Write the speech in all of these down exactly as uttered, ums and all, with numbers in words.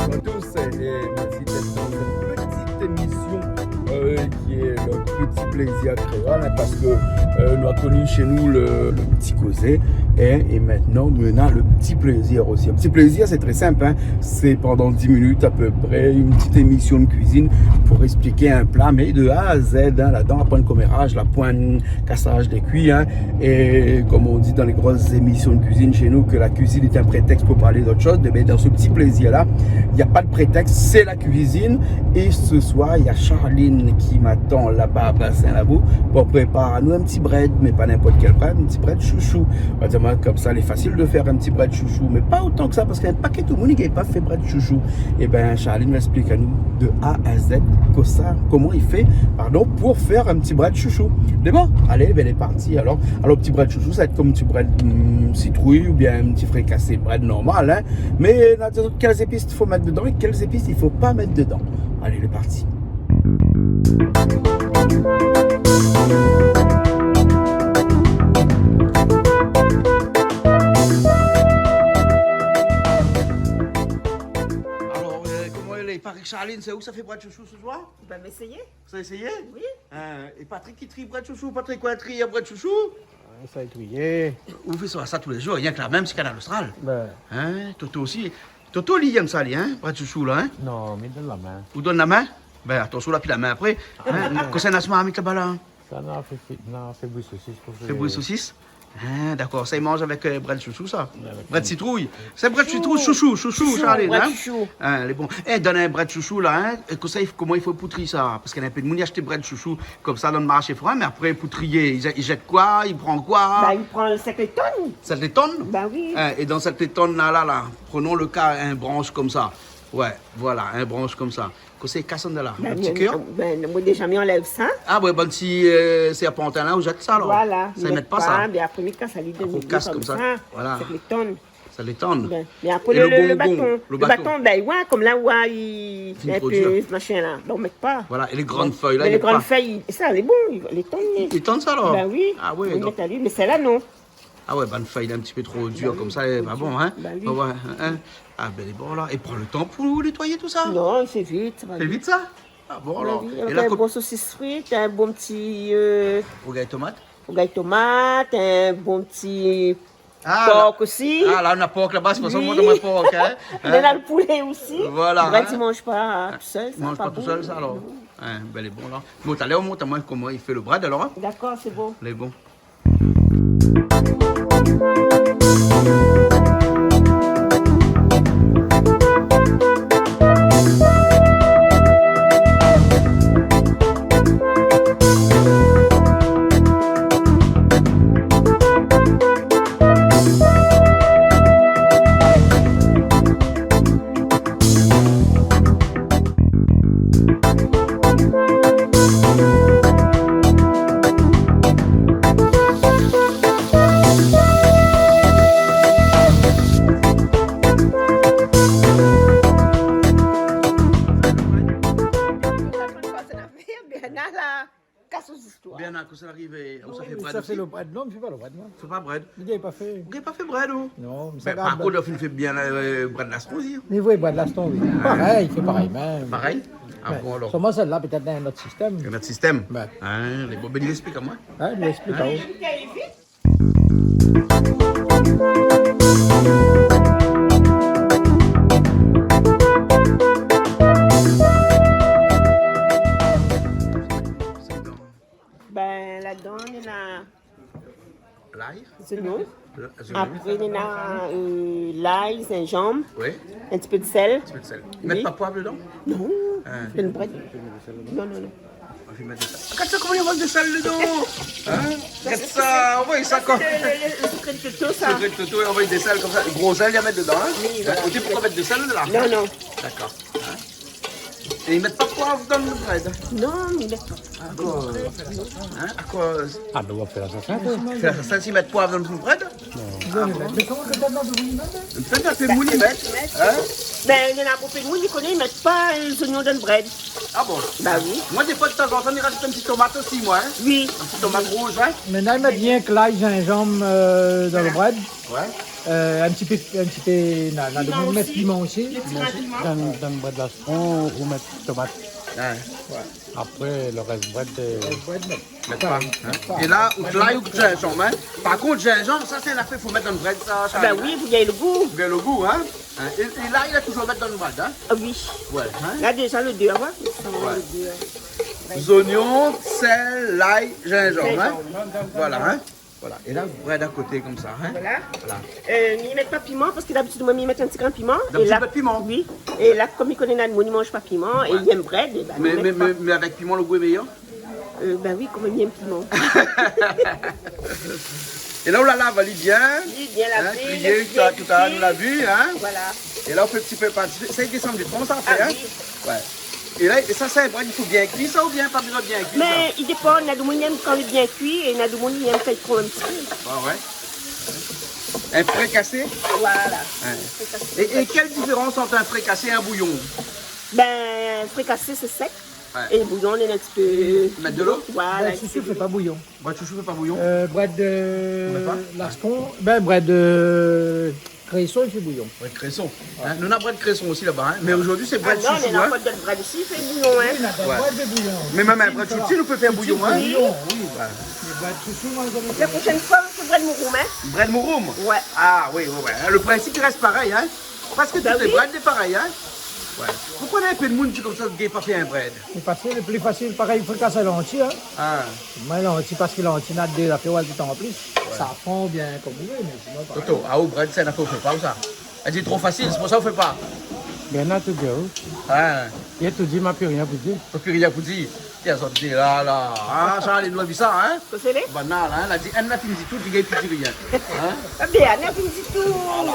Bonjour à tous et merci d'être dans cette petite émission, euh, qui est le Petit Plaisir Créole, hein, parce que, euh, nou la koni shé nou le, le Ti Kozé, hein, et maintenant nou néna le Ti Plézir osi. Le Ti Plézir, c'est très simple, hein, c'est pendant dix minutes à peu près, une petite émission de cuisine pour expliquer un plat, mais de A à Z, hein, ladan, la poin koméraz, la poin kasaz dé kui, hein. Et comme on dit dans les grosses émissions de cuisine chez nous, que la cuisine est un prétexte pour parler d'autre chose, mais dans ce Ti Plézir-là, il n'y a pas de prétexte, c'est la cuisine. Et ce soir, il y a Charline qui m'attend là-bas à Bassin Labou pour préparer à nous un petit brèd, mais pas n'importe quel brèd, un petit brèd chouchou. On va dire, moi, comme ça, il est facile de faire un petit brèd chouchou, mais pas autant que ça, parce qu'il y a un paquet de monde qui n'a pas fait brèd chouchou. Eh ben, Charline va expliquer à nous de A à Z, comme ça, comment il fait, pardon, pour faire un petit brèd chouchou. D'accord ? Allez, ben, elle est partie, alors. Alors, petit brèd chouchou, sa va èt konm ti brèd, hmm, sitrouy oubien in ti frikasé brèd normal, hein. Mé, euh, na, kèl zépis i fo mèt dedan é kèl zépis i fo pa mèt dedan. Allez, lé parti. Alors, euh, comment il est ? Il paraît que Charline, c'est où que ça fait brèd chouchou ce soir ? Ben, essayez. Sa éséyé ? Oui. Hein, é Patrick i triy brèd chouchou, Patrick, ou la triy brèd chouchou ? Ouais, sa i triy. Ou fé sa, sa tou lé zour, rienk la mèm, sé Kanal Austral. Ben. Hein, Toto osi. Toto, li, li èm sa, li, hein, brèd chouchou, la, hein ? Non, mé donn la min. Ou donn la min ? Ben, atansion, la pi la min apré. Hein, non. Kosa néna si marmit laba, la ? Sa, non, fé, fé, non, fé bouy sosis pou fé. Fé bouy sosis ? Hein, dakor, sa i manz avèk, euh, brèd chouchou, sa. Ouais, avèk... Brèd sitrouy. Sé brèd sitrouy, chouchou, chouchou, chouchou, Charline, brèd chouchou. Hein, lé bon. Eh, donn in brèd chouchou, la, hein. É kosa, koman i fo époutri sa ? Parske néna in pé d'moun i ashèt brèd chouchou konmsa dan le marshé forin, mé apré, pou triyé, i zèt, i zèt koi, i pran koi ? Bah, i pran sèt lé tonn. Sèt lé tonn ? Bah oui. Hein, é dan sèt lé tonn la, la, la, prenons le cas, in bransh konmsa. Ouais, voilà, in bransh konmsa. Kosa i kas andan la ? Bin, in ti kèr ? Bin, moin déza, mi anlèv sa. Ah ouais, bann ti, euh, sèrpantin la, ou zèt sa alor ? Voilà, sa, i mèt pa sa. Mé apré, mi kas ali, donn ali konmsa. Voilà. Sa lé tonn. Sa lé tonn. Bin, mé apré, é le, le, le bonbon, baton. Le baton, bin, ouais, konm la, ouais, i, fine in pé tro dir, machin la. Bon, mèt pa. Voilà, é lé grann fèy la, mé i mèt pa. Lé grann fèy, sa lé bon, lé tonn, li. Lé tonn sa alor ? Bin oui. Ah ouais, donk. Mèt ali, mé sèl-la, non. Ah ouais, bann fèy la in ti pé tro dir konmsa, lé pa bon, hein ? Bin oui. Ah ouais, hein, hein. Ah bin, lé bon la. É pran le tan pou nétoiyé tousa ? Non, sé vit, sa va vit. Sé vit sa ? Ah bon, alor. Bin oui, é avèk la, in bon sosis frit, in bon ti, euh, rougay tomat. Rougay tomat, in bon ti por osi. Ah la, na por laba, sé pou sa mi mont amoin por, hein. Néna le poulé osi. Voilà, hein. Brèd i manz pa, hein, tousèl, sa, i manz pa tousèl, sa, alor. Non. Hein, bin, lé bon la. Bon, talèr, mont amoin koman i fé le brèd alor, hein. Dakor, sé bon. Lé bon. Bien, na, kosa i ariv, euh, ou sa fé brèd osi ? Sa fé le brèd. Non, mi fé pa le brèd, moin. Fé pa brèd. Mi gingn pa fé. Ou gingn pa fé brèd, ou ? Non, mé sa... Bin, par kont, ou la fine fé bien, euh, brèd lastron osi. Mi fé brèd lastron, oui. Ah. Parèy, sé parèy, mé... Parèy ? Ah bon, alor. Solman sèl-la, pétèt in not sistèm. In not sistèm ? Bin. Hein, lé bon, bin, li ésplik amoin. Hein, li ésplik aou. Bin, ladan, néna lay. Zoignon. Le, zoignon. Apré, néna, euh, lay, zinzanm. Oui. In ti pé de sèl. In ti pé de sèl. Oui. Mèt pa poiv dedan ? Non. Hein. Sé in brèd. Non, non, non. Ou la fine mèt de sèl. Gard sa, koman i anvoy de sèl dedan. Hein ? Gard sa, anvoy sa. Sa, sé le, le, le sekré de Toto, sa. Sekré de Toto, i anvoy de sèl konmsa. Gro sèl, i mèt dedan, hein ? Oui, voilà. Ou di poukosa mèt de sèl la ? Non, non. Dakor. Hein ? É i mèt pa poiv dan le brèd ? Non, i mèt pa. Akoz ? Hein ? Akoz ? Ah, bin, ou va fé la sas, hein ? Fé la sas, i mèt poiv dan le brèd ? Non. Ah bon ? Mé koman ke ou mèt ? Fé in pé moun i mèt, hein ? Bin, néna bonpé moun i koné, i mèt pa, euh, zoignon dan le brèd. Ah bon ? Bah oui. Moin, défoi, de tan zan tan, mi razout in ti tomat osi, moin, hein. Oui. In ti tomat rouz, hein. Mé la, i mèt rienk lay, zinzanm, euh, dan le brèd. Ouais. Euh, in ti pé, in ti pé, na, na domoun i mèt piman osi. Piman osi. Lé ti grin piman. Dan, dan brèd lastron, ou mèt tomat. Ouais. Apré, lo rès brèd, euh, Mèt pa, in. É la, ou lay, ou zinzanm, in. Par kont, zinzanm, sa, sé in nafèr fo mèt dan brèd, sa, sa. Bin oui, pou gingn lo gou. Pou gingn lo gou, in. In. É, é lay, i fo touzour mèt dan brèd, in. Ah oui. Ouais, in. La, déza, lo dé, ouais. Ouais. Zoignon, sèl, lay, zinzanm, in. Zinzanm. Voilà, in. Voilà. É la, brèd a koté, konmsa, in. Voilà. Voilà. Euh, mi mèt pa piman, parske dabitid, moin, mi mèt in ti grin piman. Dabitid, pa piman. Oui. É la, kom mi koné na moun i manz pa piman, é i yèm brèd, é bin, mi mèt pa. Mé, mé, mé avèk piman, lo gou lé méyèr. Euh, bin oui, kom mi yèm piman. É la, ou la lav ali bien. Oui, bien lavé, in, trié, bien tout sa, tout sa, nou la vi, in. Voilà. É la, ou fé ti pé pa ti pé. Sa i désann di fon, sa, apré, in. Ah oui. Ouais. É la, é sa, sé in brèd, i fo bien kui, sa, oubien pa bezoin bien kui, sa ? Mé i dépan, na domoun i yèm kan lé bien kui, é na domoun i yèm kan i pran in ti pé. Ouais, ouais. In frikasé ? Voilà. Ouais. Frikasé. É, é kèl diférans ant in frikasé é in bouyon ? Bin, frikasé, sé sèk. Ouais. É bouyon, néna in ti pé. Mèt dolo ? Voilà, brèd shoushou i fé pa bouyon. Brèd shoushou i fé pa bouyon ? Euh, brèd de lastron, bin, brèd de kréson, i fé bouyon. Brèd kréson. In, nou na brèd kréson osi laba, in. Mé zordi, sé brèd shoushou, in. Ah non, mé na pa dot brèd osi i fé bouyon, in. Oui, na dot brèd i fé bouyon. Mé mèm in brèd shoushou, nou pé fé bouyon, in. Shoushou, oui. Ouais. Mé brèd shoushou, moin, mi koné. La proshèn foi, sé brèd mouroum, in. Brèd mouroum ? Ouais. Ah, oui, oui, oui. Lo prinsip i rès parèy, in. Parske tout lé brèd lé parèy, in. Bin oui. Ouais. Poukoi na in pé d'moun i di konmsa, gingn pa fé in brèd ? Lé fasil, lo pli fasil, parèy, frikasé lanti, in. Ah. Moin, lanti, parske lanti, na dé zafèr, ouais, tout an plis. Ouais. Safran oubien kom ou vé, mé sinon, parèy. Toto, ah, ou brèd, sé in nafèr ou fé pa, ou sa ? Èl i di tro fasil, sé pou sa ou fé pa. Bien, na tout bien, oui. Ah. Li la tout di, ma pi rien pou di. Ma pi rien pou di. Tiens, sa di la, la. Ah, sa, lé noir, vi sa, in ? Kosa lé ? Banal, in ? La di, èl la fine di tout, li gingn pi di rien. In ? Ah bien, èl la fine di tout. Voilà.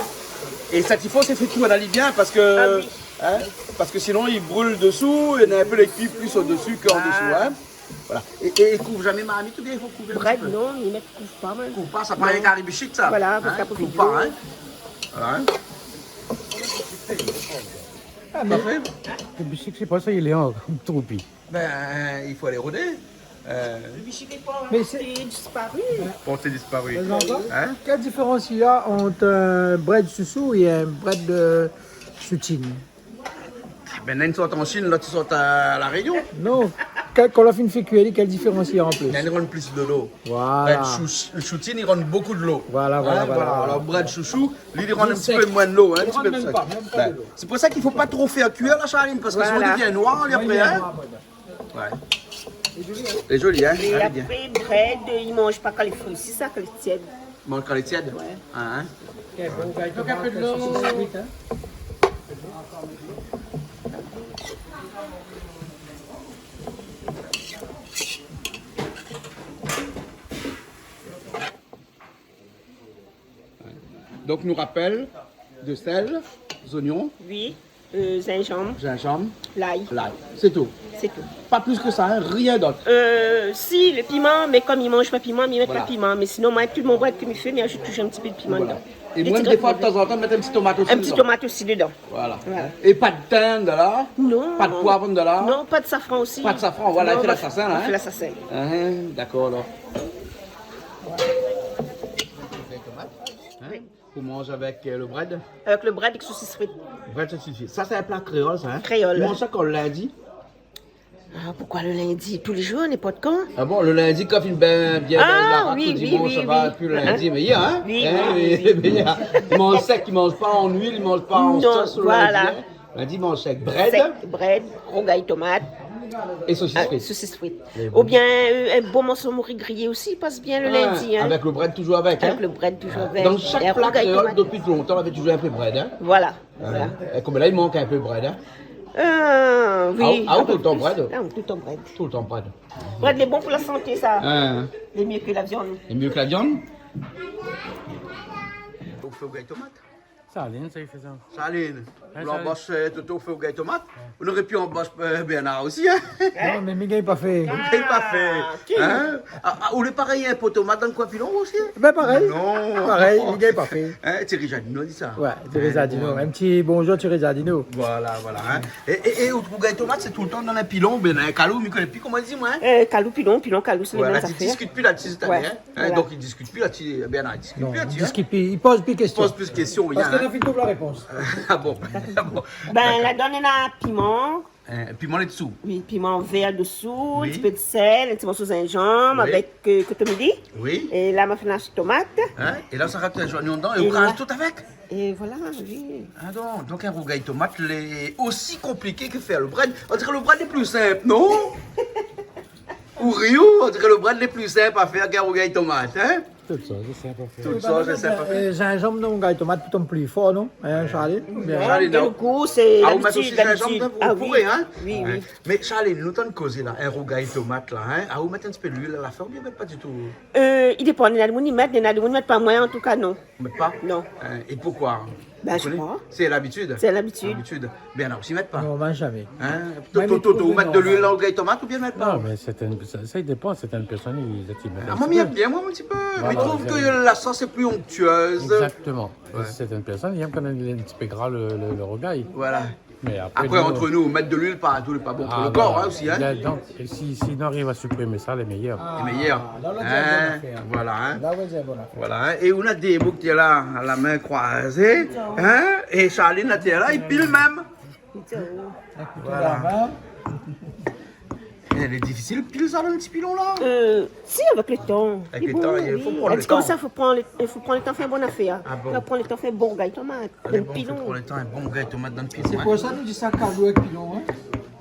É sa, i fo, sé fé tourn ali bien, parske, ah oui, in ? Parske sinon, i bril dosou, é na in pé lé kui plis o dosou ke an dosou, in ? Voilà. É, é, é kouv zamé marmit, oubien i fo kouv in ti pé ? Brèd, non, mi mèt kouv pa, moin. Kouv pa, sa pa in kari bishik, sa. Voilà, in ? Parske apré, kouv pa, in ? Voilà, in ? Ah, mé lo bishik, sé pa sa, li lé an troupi. Bin, i fo alé rodé. Euh, mé sé, sé disparu. Bon, sé disparu. Mé ankor, in ? Kèl diférans i na ant in brèd shoushou é in brèd de shoutine ? Bin, néna inn i sort an Shine, lot i sort a La Rényon. Non. Kèl, kan la fine fé kui, kèl diférans i na an plis ? Néna i rann plis dolo. Voilà. Brèd shoush-, shoutine, i rann bokou dolo. Voilà, voilà, voilà. Alor, brèd shoushou, li, li rann in ti pé moin dolo, in ti pé sèk. Li rann mèm pa, mèm pa dolo. Sé pou sa i fo pa tro fé kui la sharine, parske sinon li devien noir, li, apré, in. Ouais. Lé zoli, in. É apré, brèd, i manz pa kan lé fri, sé sa, kan lé tièd. Manz kan lé tièd ? Ouais. In, in. Donk, in pé dolo. Donk, nou rapèl, de sèl, zoignon. Oui. Euh, zinzanm. Zinzanm. Lay. Lay. Sé tou. Sé tou. Pa plis ke sa, in, rien dot. Euh, si, lo piman, mé kom i manz pa piman, mi mèt pa piman. Voilà. Mé sinon, moin, tout mon brèd ke mi fé, mi azout touzour in ti pé de piman dedan. Voilà. É moin, défoi, tazantan, mèt in ti tomat osi dedan. In ti tomat osi dedan. Voilà. Voilà. É pa de tin dedan la ? Non. Pa de poiv dedan la ? Non, pa de safran osi. Pa de safran, voilà, i fé lasasin la, in ? Non, i fé lasasin. In, dakor, alor. Voilà. In ? Oui. Pou manz avèk, euh, lo brèd ? Avèk lo brèd, avèk sosis frit. Brèd sosis frit. Sa, sé in pla kréol, sa, in ? Kréol. I manz sa kan, lindi ? Ah, poukoi lo lindi ? Tou lé zour, ninport kan. Ah bon, lo lindi, kan i fé bien, bien, la rak, oui, dimansh, oui, sa va, oui. Pi lo lindi, méyèr, in ? Oui, oui, oui, oui. Méyèr. I manz sèk, i manz pa an luil, i manz pa an sos, lo lindi, in ? Non, voilà. Lindi, i manz sèk. Brèd. Sèk, brèd, rougay tomat. É sosis frit. Ah, sosis frit. Lé bon. Oubien, euh, in bon morso mori griyé osi i pas bien lo lindi, in. Ah, avèk lo brèd touzour avèk, in. Avèk lo brèd touzour avèk. Dan shak pla kréol, dopi lontan, navé touzour in pé brèd, in. Voilà, voilà. É konm la, i mank in pé brèd, in. Euh, oui. Ah, ah, toultan brèd. Ah, toultan brèd. Toultan brèd. Brèd lé bon pou la santé, sa. In. Lé myé ke la viann. Lé myé ke la viann. Ou fé rougay tomat. Charline, sa i fé sa. Charline, ou la anbosh, euh, Toto fé rougay tomat. Ou noré pu anbosh, euh, Bernard osi, hein. Non, mé mi gingn pa fé. Ou gingn pa fé, hein. Ah, ou lé parèy, in po tomat dan koin pilon osi ? Ben, parèy. Non. Parèy, mi gingn pa fé. Hein, Thierry Jadino di sa. Ouais, Thierry Jadino. Hein, bon. In ti bonjour, Thierry Jadino. Voilà, voilà, hein. É, é, é out rougay tomat, sé toultan dan in pilon, oubien dan in kalou, mi koné pi koman i di, moin, hein. Euh, kalou, pilon, pilon, kalou, sé lé mèm zafèr. Voilà, ti diskit pi la-dsi, sèt ané, hein. Ouais, voilà. Donk, i diskit pi la-dsi, Bernard, i diskit pi la-dsi, hein. Non, i diskit pi, i poz pi késtion. I poz pi késtion, parske na fine tout la répons. Ah bon, ah bon. D'accord. Ben, ladan néna piman. Hein, piman lé dsou. Oui, piman vèr dsou, in ti pé d'sèl, in ti morso zinzanm, avèk, euh, kotomili. Oui. É la, ma fine ash tomat. Hein ? É la, sa rat zoignon dedan é ou kraz tout avèk ? É voilà, oui. Ah non, donk in rougay tomat lé osi konpliké ke fé lo brèd. On diré lo brèd lé pli sinp, non ? Ou ri ou, on diré lo brèd lé pli sinp a fé k'in rougay tomat, hein ? Tout shoz lé sinp a fé. Tout shoz lé sinp a fé. Euh, zinzanm dan rougay tomat pou tonm pli for, non ? Hein, Charlie ? Bien. Charlie, non. Gou, sé labitid, labitid. Ah, ou mèt osi zinzanm dan, ou pouré, hein ? Oui, oui. Mé Charlie, nou tann kozé la, in rougay tomat la, hein ? Ah, ou mèt in ti pé luil a la fin, oubien mèt pa ditou ? Euh, i dépan, néna demoun i mèt, néna demoun i mèt pa, moin, an tou ka, non. Ou mèt pa ? Non. Euh, é poukoi ? Ben, mi koné pa. Sé labitid. Sé labitid. Labitid. Bernard osi i mèt pa ? Non, moin zamé. Hein ? Moin, Toto, mi trouv ou mèt de luil dan rougay tomat oubien mèt pa ? Non, mé sé in, sa, sa i dépan, sèrtin pèrsone i, i mèt in ti pé. Ah, moin, mi èm bien, moin, in ti pé. Voilà, mi trouv ke la shoz lé pli onktuez. Exactement. Ouais. Sèrtin pèrsone i èm kan mèm in ti pé gra le, le, le rougay. Voilà. Mé apré, nou, ant nou, mèt de luil partou lé pa bon pou lo kor, hein, osi, hein. Ah non, non. Donk, si, si nou ariv a siprim sa, lé méyèr. Lé méyèr. Ah, la, la, la, la, la. Hein, voilà, hein. La, ouais, sé bon, la. Voilà, hein. É ou na dé boug té la, la min kroizé, hein, é Charline la té la, i pil mèm. Voilà. Lé difisil pil sa dan ti pilon la ? Euh, si, avèk lo tan. Avèk lo tan, i fo pran lo tan. Parske konmsa, fo pran lo, fo pran lo tan fé in bon afèr. Ah bon ? Fo pran lo tan fé in bon rougay tomat. Alé, bon, fo pran lo tan, in bon rougay tomat dan pilon, hein. Sé pou sa nou di sa kalou èk pilon, hein.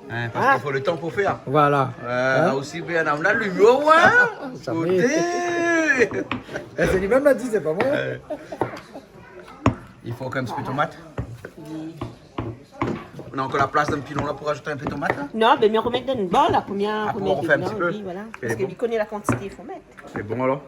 Hein, parske fo lo tan pou fé. Voilà. Euh, osi bien, nou na limyèr, hein. Koté. Eh, sé li mèm la di, sé pa moin. Euh. I fo kan mèm in ti pé tomat. Ou na ankor la plas dan pilon la pou razout in pé tomat la ? Non, ben, mi romèt dan lo bol la, promié, promié. Ah, pou rofé in ti pé. Oui, voilà. Parske li koné la kantité i fo mèt. Lé bon alor ?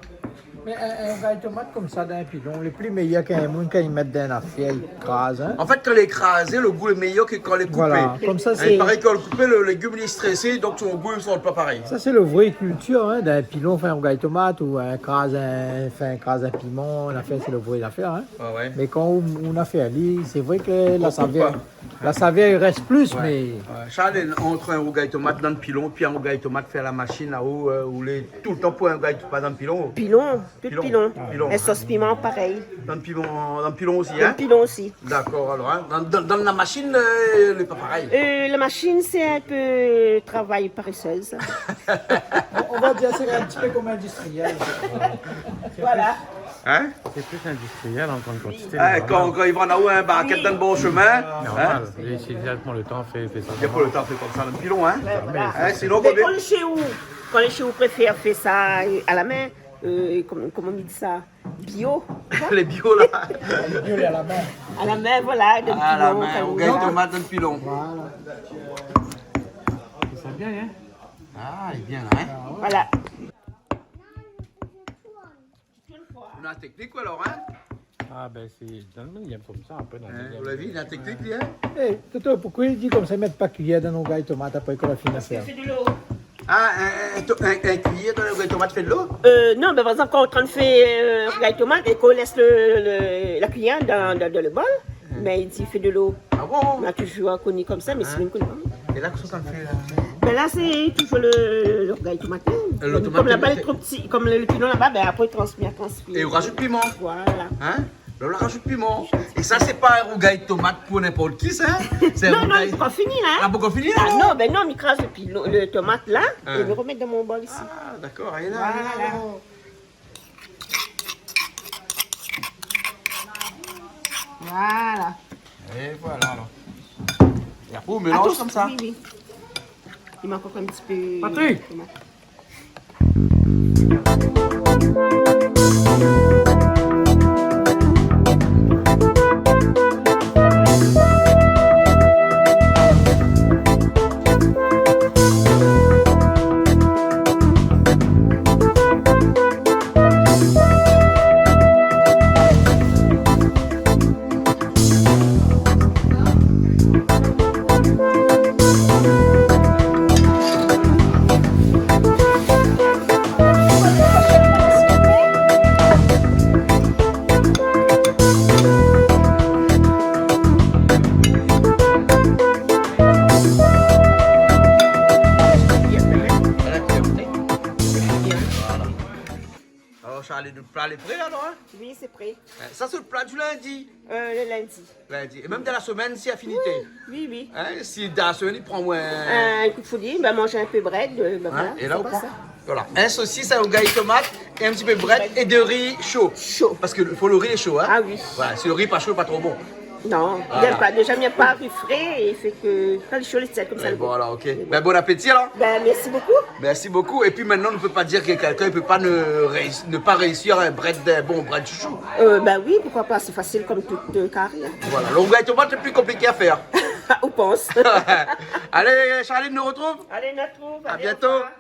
Mé in, in rougay tomat konmsa dan pilon, lé pli méyèr k'in moun kan i mèt dan in afèr, i kraz, hein. An fèt, kan lé krazé, lo gou lé méyèr ke kan lé koupé. Voilà, konmsa, hein, sé, i paré kan lé koupé, lo légim lé strésé, donk son gou i sort pa parèy. Sa sé lo vré kiltir, hein, dan pilon, fé in rougay tomat ou in kraz, in, fé in kraz in piman, in afèr, sé lo vré afèr, hein. Ouais, ouais. Mé kan ou, ou na fé ali, sé vré ke la savèr, la savèr i rès plis, mé... Ouais. Charline, ant in rougay tomat dan pilon, pi in rougay tomat fé a la mashine, la ou, euh, ou lé toultan pou in rougay tomat dan pilon ? Pilon, tout pilon. Pilon. Ah. In sos piman, parèy. Dan piman, dan pilon osi, hein ? Dan pilon osi. Dakor, alor, hein. Dan, dan, dan la mashine, euh, lé pa parèy. Euh, la mashine, sé in pé travay parésèz. On, on va dire, sé in ti pé konm indistrièl. Voilà. Hein ? Sé plis indistrièl an grann kantité, normal. Kan, kan i vann aou in barkèt dan lo bor shomin, hein ? Normal. É sé dirèkteman lo tan fé, fé sa. Dirèkteman lo tan fé konmsa dan pilon, hein ? Ouais, voilà. Hein, sinon, mé konbien kan lé shé ou, kan lé shé ou préfèr fé sa, euh, a la min, euh, koman, koman i di sa ? Bio. Lé bio la. Lé bio, lé a la min. A la min, voilà, dan pilon. A la min, kalou, rougay tomat dan pilon. Voilà. Sé bien, hein ? Ah, lé bien la, hein ? Voilà. Ou na la teknik, koi, alor, hein ? Ah, ben, sé dan lo mèm, i èm konmsa, apré, dan lo mèm. Hein, ou la vi, la teknik, hein ? Eh, Toto, poukoi i di konmsa, i mèt pa kuiyèr dan rougay tomat, apré, kan la fini fé ? Parske sé de lo. Ah, in, in, in to-, in, in kuiyèr dan rougay tomat i fé de lo ? Euh, non, ben, par égzanp, kan ou lé antrin fé, euh, rougay tomat é k'ou lès lo, lo, la kuiyèr dan, dan, dan lo bol, mé i di fé de lo. Ah bon ? Nou la touzour koni konmsa, mé sinon, nou koné pa. É la, kosa ou fé la ? Ben la, sé touzour lo, lo rougay tomat, hein. Euh, lo tomat, konm la ba lé tro pti, konm lo, lo pilon laba, ben apré, transfèr, transfèr. É ou razout piman. Voilà. Hein ? La, ou razout piman. É sa, sé pa in rougay tomat pou ninport ki, sa, hein ? Sé in rougay... Non, non, lé pa fini, hein. Ah, pankor fini, non ? Ah non, ben non, mi kraz lo pilon, lo tomat la, é mi romèt dan mon bol isi. Ah, dakor, alé la, alé la, alé la. Voilà. Voilà. É voilà, alor. É apré, ou mélanz konmsa. Atann, oui, oui. I mank ankor in ti pé de tomat. Patrick ! Alé, nout pla lé pré alor, in ? Oui, sé pré. In, sa sé lo pla di lindi. Euh, le lundi. Lindi. É mèm dan la semèn, si afini. Oui, oui. In, si dan la semèn i pran moin Un coup de foudre, ben, manger un peu brèd, euh, ben, voilà, É la c'est ou pas pran. ça. Voilà. In sosis, in rougay tomat é in ti pé brèd é de ri sho. Sho. Parske fo lo ri lé sho, in. Ah oui. Voilà, si lo ri lé pa sho, lé pa tro bon. Non, Voilà. j'aime pas. Déjà, j'aime pas le frais et fait que quand le chaud, les sels comme ça. É Le bon, goût. Alor, ok. Ben, bon apéti alor. Ben, merci beaucoup. Merci beaucoup. Et puis maintenant, on ne peut pas dire que quelqu'un ne peut pas ne réuss- ne pas réussir un brèd, un bon brèd chouchou. Euh, ben oui, pourquoi pas, c'est facile comme tout euh, carré. Hein. Voilà. Le rougay tomat, c'est plus compliqué à faire. On pense. Allez, Charline, nous retrouve. Allez, on retrouve. À Allez, bientôt. Au revoir.